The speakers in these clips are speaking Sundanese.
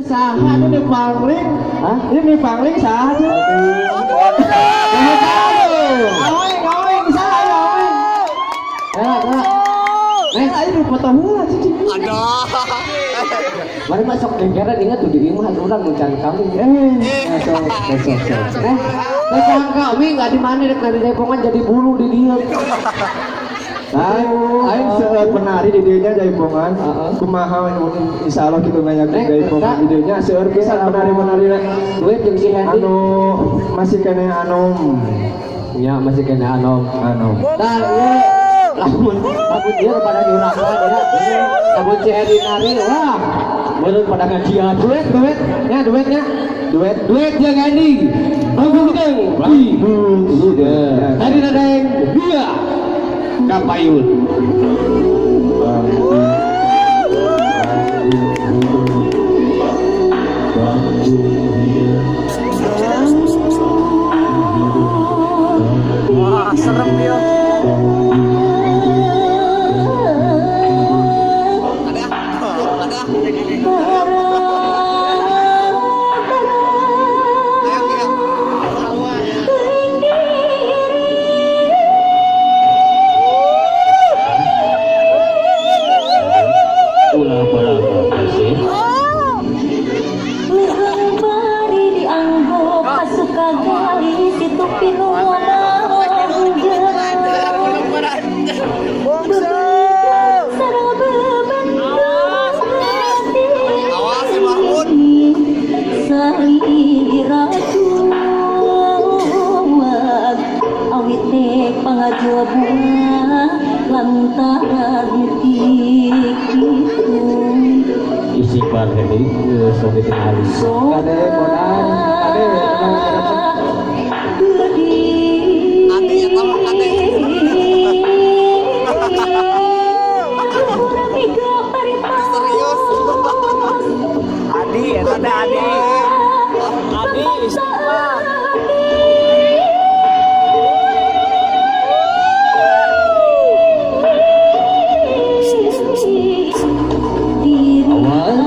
Saha nu di pangling? Hah? Ini pangling saha tuh? Aweng, aweng, saha ya aweng? Ya, ya. Eh, ayo di foto heula cicing. Aduh. Mari masuk gegeran ingat tuh di imah urang nu can kawin. Eh, sok, sok, sok. Eh, tetangga kami nggak di mana rek nari jaipongan jadi bulu di dieu. Aing, aing seueur penari di dieu nya jaipongan. Heeh. Kumaha we mun insyaallah kitu ngayakeun Eh, jaipongan di dieu nya seueur pisan penari-penari Duit jeung si Hendy. Anu masih keneh anom. Ya masih keneh anom. Anom. Nah, ieu lamun lamun dia pada nyurakan ya. Lamun si Hendy nari, wah, bener pada ngajian. Duet, duet, ya duetnya. Duet. Duet jeung Hendy. Banggung gedeng. Tadi nadeng dia kapayun. Wah, serem dia. Ada, ada. Ayo, ayo. Ulah bala sih. Leuheung bari dianggo kasuka gali situ pinuh. Awas si Mahmud. Awit teh pangajual buah lantaran ti kitu. Istighfar Hendy, geus oge tinggal. Kade kodan, kade Ade ya tahu ade. Serius. Adi, eta teh Adi. Adi istighfar. Awas.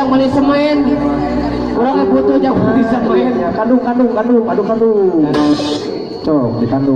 jang beli semen. Urang ge butuh jang beli semen. Ya, kandung kandung kandung, aduh kandung. Cok, dikandung.